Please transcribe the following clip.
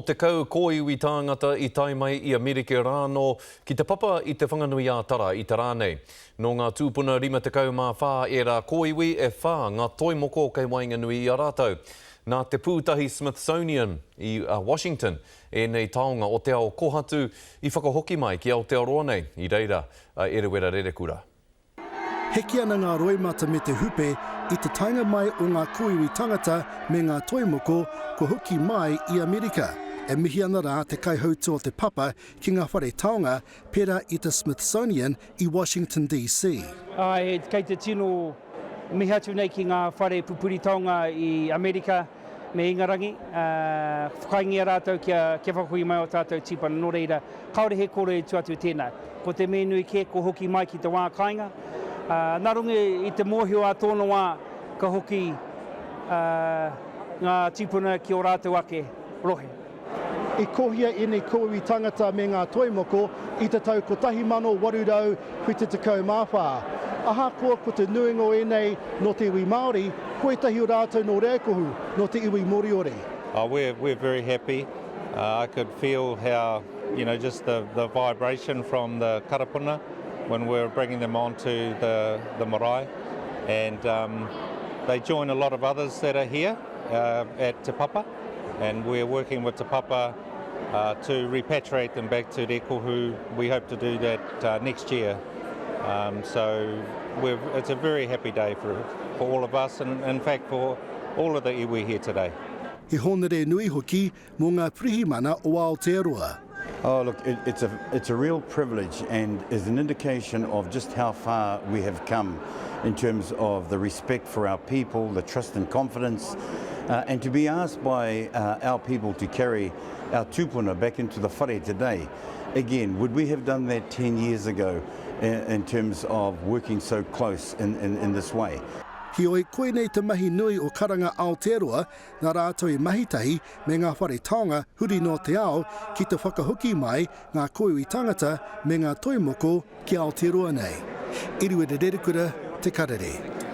60 kōiwi tāngata i tae mai i Amerika rānō ki te papa i Te Whanganui-ā-Tara i te rā nei. Nō ngā tūpuna 54 ērā kōiwi, e whā ngā toi moko kei waenganui i a rātou. Nā te pūtahi Smithsonian i Washington ēnei taonga o te ao kohatu i whakahoki mai ki Aotearoa nei, i reira a Eruera Rerekura. Heke ana ngā roimata me te hupe i te taenga mai o ngā kōiwi tangata me ngā toi moko kua hoki mai i Amerika. E mihi ana rā te kaihautū o te papa ki ngā whare taonga pērā i te Smithsonian i Washington DC. Āe, kei te tino mihi atu nei ki ngā whare pupuri taonga i Amerika me Ingarangi, ā, whakaaengia rātou kia, kia whakahoki mai ō tātou tīpana, nō reira, kāore he kore i tua atu i tēnā. Ko te mea nui kē, ko hoki mai ki te wā kāinga, ā, nā runga i te mōhio ā tōna wā ka hoki, ā, ngā tīpuna ki ō rātou ake rohe. I kohia ēnei kōiwi tangata me ngā toi moko i te tau 1874. Ahakoa ko te nuinga o ēnei nō te iwi Māori, ko ētahi o rātou nō Rēkohu, nō te iwi Moriori. Oh, we're, we're very happy. Uh, I could feel how, you know, just the, the vibration from the karapuna when we were bringing them onto the, the marae. And um, they join a lot of others that are here uh, at Te Papa. And we're working with Te Papa uh, to repatriate them back to Rekohu. We hope to do that uh, next year. Um, so we're, it's a very happy day for, for all of us and in fact for all of the iwi here today. He hōnore nui hoki mō ngā pirihimana o Aotearoa. Oh, look, it, it's, a, it's a real privilege and is an indication of just how far we have come in terms of the respect for our people, the trust and confidence, uh, and to be asked by uh, our people to carry our tupuna back into the whare today. Again, would we have done that 10 years ago in, in terms of working so close in, in, in this way? Heoi, koinei te mahi nui o Karanga Aotearoa nā rātou i mahi tahi me ngā whare taonga huri noa te ao ki te whakahoki mai ngā kōiwi tangata me ngā toi moko ki Aotearoa nei. Eruera Rerekura, Te Karere.